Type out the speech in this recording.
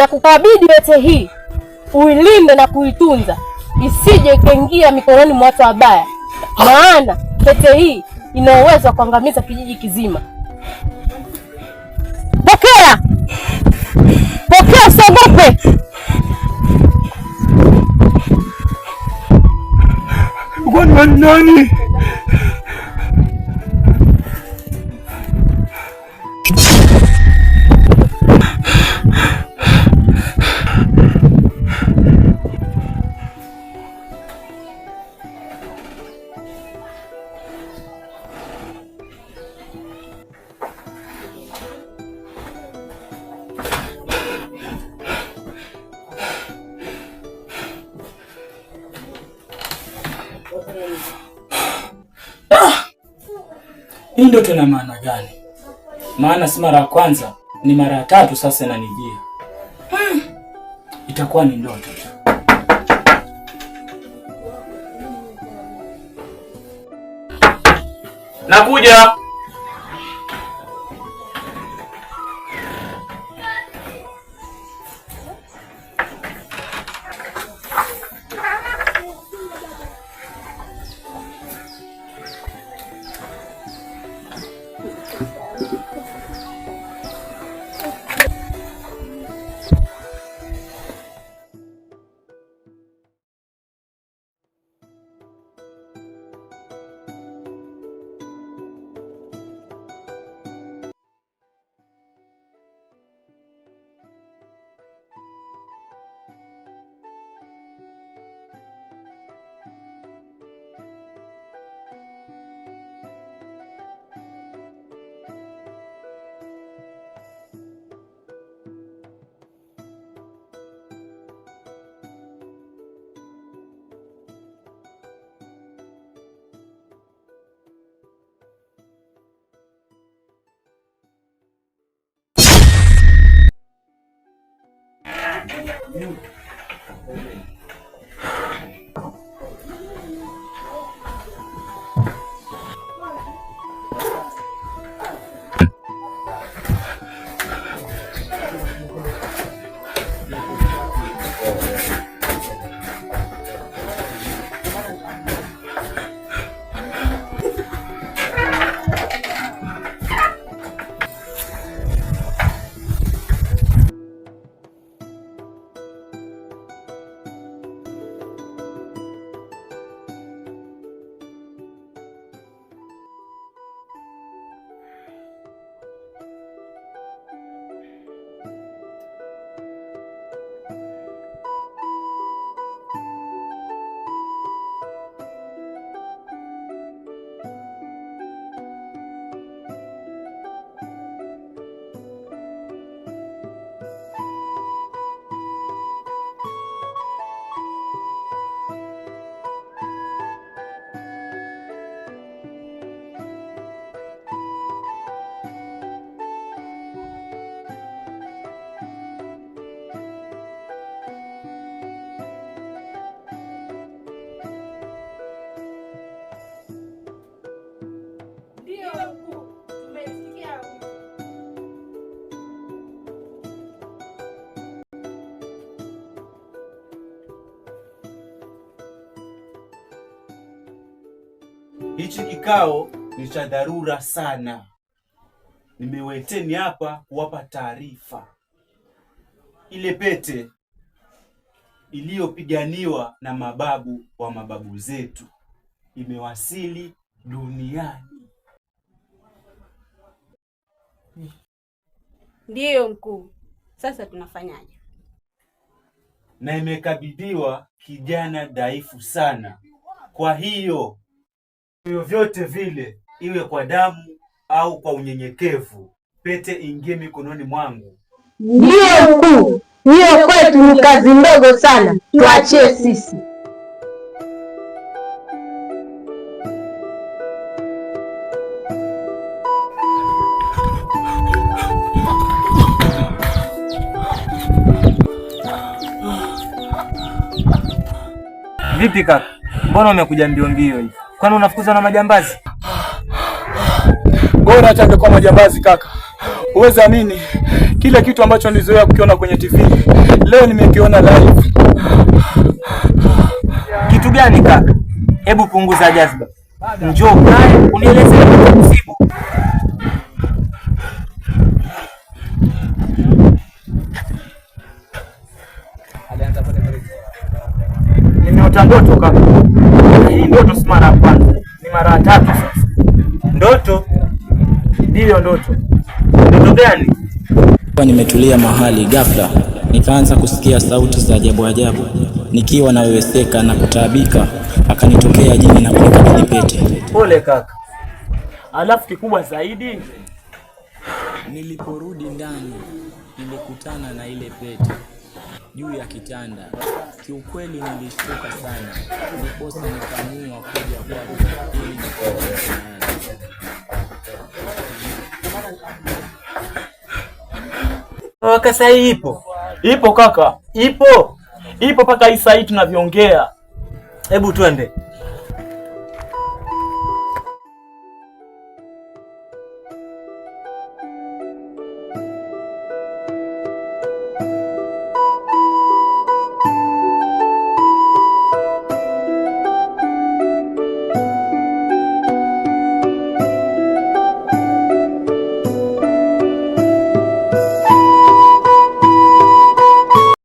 Na kukabidhi pete hii uilinde na kuitunza, isije ikaingia mikononi mwa watu wabaya, maana pete hii ina uwezo wa kuangamiza kijiji kizima. Pokea, pokea, usiogope. Kwani nani? Hii ndoto ina maana gani? Maana si mara ya kwanza, ni mara ya tatu sasa inanijia. Itakuwa ni ndoto tu. Nakuja. Ndiyo mkuu, tumeitikia wito. Hichi kikao ni cha dharura sana. Nimeweteni hapa kuwapa taarifa. Ile pete iliyopiganiwa na mababu wa mababu zetu imewasili duniani. Ndiyo mkuu, sasa tunafanyaje? Na imekabidhiwa kijana dhaifu sana. Kwa hiyo vyovyote vile, iwe kwa damu au kwa unyenyekevu, pete ingie mikononi mwangu. Ndiyo mkuu, hiyo kwetu ni kazi ndogo sana, tuachie sisi. Vipi kaka? Mbona umekuja mbio mbio hivi? Kwani unafukuzwa na majambazi? Bora hata angekuwa majambazi kaka. Uweza amini, Kila kitu ambacho nilizoea kukiona kwenye TV leo nimekiona live. Kitu gani kaka? Hebu punguza jazba, njoo kae unieleze kilichokusibu. Nimeota ndoto kaka. Hii ndoto si mara ya kwanza, ni mara ya tatu sasa. Ndoto? Ndiyo ndoto. Ndoto gani? Kwa nimetulia mahali, ghafla nikaanza kusikia sauti za ajabu ajabu. Nikiwa naweweseka na kutaabika, akanitokea jini na kunikabidhi pete. Pole kaka. Alafu kikubwa zaidi, Niliporudi ndani nilikutana na ile pete juu ya kitanda. Kiukweli nilishtuka sana, ndiposa nikaamua kuja kwako ili nikuombe msaada. Kaka, sahi ipo? Ipo kaka, Ipo. ipo mpaka hii saa hii tunavyoongea. Hebu twende.